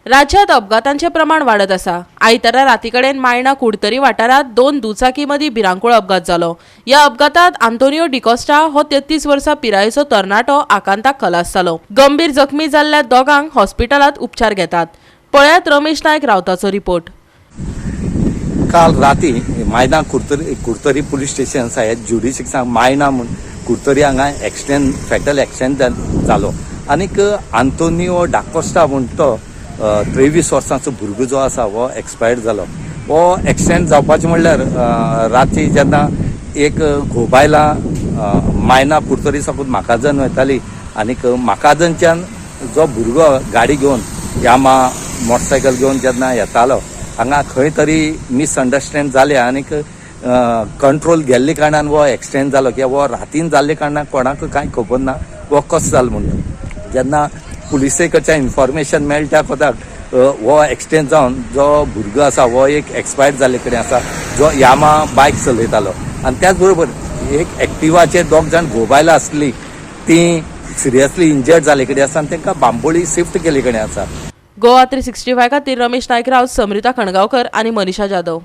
राज्यांत अपघातांचें प्रमाण वाडत आसा. आयतारा राती कडेन मायणा कुडतरी वाठारांत दोन दुचाकी मदीं भिरांकूळ अपघात जालो. ह्या अपघातांत आंतोनियो डिकॉस्टा हो 33 वर्सां पिरायेचो तरणाटो आकांताक खलास जालो. गंभीर जखमी जाल्ल्या दोगांक हॉस्पिटलांत उपचार घेतात. पळयात रमेश नायक रावताचो रिपोर्ट. काल राती मायना कुडतरी कुडतरी पुलीस स्टेशन आसा, ह्या ज्युडिशिक्साक मायना म्हूण कुडतरी हांगा एक्सिडेंट, फेटल एक्सिडेंट जालो आनीक आंतोनियो डाकोस्टा म्हूण तो 23 वर्सांचो भुरगो जो आसा हो एक्सपायर्ड जालो. हो एक्सिडेंट जावपाचें म्हणल्यार राती जेन्ना एक घोव बायलां मायना कुडतरी साकून म्हाकाजन वयताली आनीक म्हाकाजनच्यान जो भुरगो गाडी घेवन यामा मोटरसायकल घेवन जेन्ना येतालो, हांगा खंय तरी मिसअंडरस्टँड जालें आनीक कंट्रोल गेल्ले कारणान हो एक्सिडेंट जालो. कित्याक हो रातीन जाल्ले कारणान कोणाक कांय खबर ना हो कसो जालो म्हणून. जेन्ना पुलिसे कडच्यान इन्फॉर्मेशन मेळटा कोताक हो एक्सिडेंट जावन जो भुरगो आसा हो एक एक्सपायर्ड जाल्ले कडेन आसा, जो यामा बायक चलयतालो आनी त्याच बरोबर एक एक्टिवाचेर दोग जाण घोव बायलां आसली, ती सिरियसली इंजर्ड जाल्ले कडेन आसा आनी तांकां बांबोळी शिफ्ट केल्ले कडेन आसा. गोवा 365 खातीर रमेश नायक राऊत, समृता खणगांवकर आनी मनीषा जाधव.